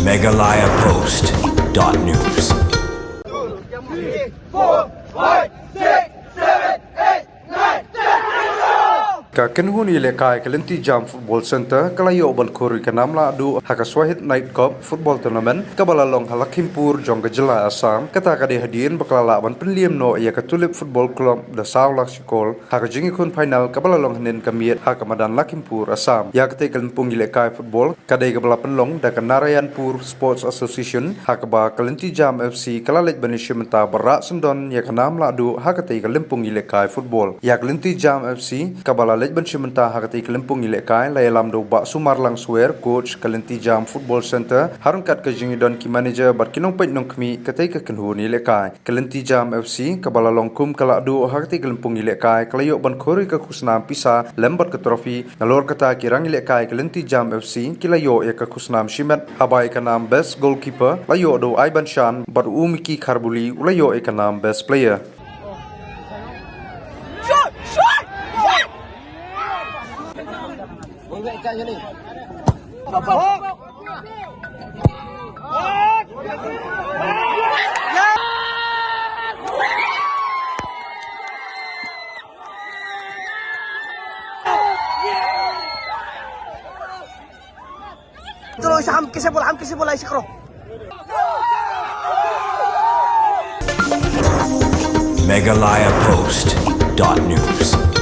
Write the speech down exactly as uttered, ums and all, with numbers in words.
Meghalaya Post dot news. Ka kynhun ïalehkai ka Lynti Jam Football Centre ka la ïoh ban khur ïa ka nam lahduh ha ka Swahid Night Cup Football Tournament kaba la long ha Lakhimpur jong ka jylla Assam. Kata ka dei hadien ba ka la lah ban pynliem noh ïa ka Tulip Football Club da saw lak shikol ha ka jingïakhun final kaba la long hynnin ka miet ha ka madan Lakhimpur, Assam. Ïa katei ka lympung ïalehkai football ka dei kaba la pynlong da ka Narayanpur Sports Association, ha kaba ka Lynti Jam F C ka la leit ban ïashim bynta bad rah syndon ïa ka nam lahduh ha katei ka lympung ïalehkai football. Ïa ka Lynti Jam F C kaba la leit ban shim bynta ha katei ka lympung ïalehkai la ïalam da u Bah Sumarlang Swer, coach ka Lynti Jam Football Centre, ha ryngkat ka jingïadon ki manager bad ki nongpeit nongkhmih katei ka kynhun ïalehkai. Ka Lynti Jam F C kaba la long kum ka lahduh ha katei ka lympung ïalehkai ka la ïoh ban khur ïa ka khusnam pisa lem bad ka trophy. Nalor kata, ki rangïalehkai ka Lynti Jam F C ki la ïoh ïa ka khusnam shimet, haba ïa ka nam Best Goalkeeper la ïoh da u Aiban Shan bad u Miki Kharbuli u la ïoh ïa ka nam Best Player. चलो, इसे हम कैसे बोला, हम कैसे बोला, ऐसे करो। Meghalaya Post dot news.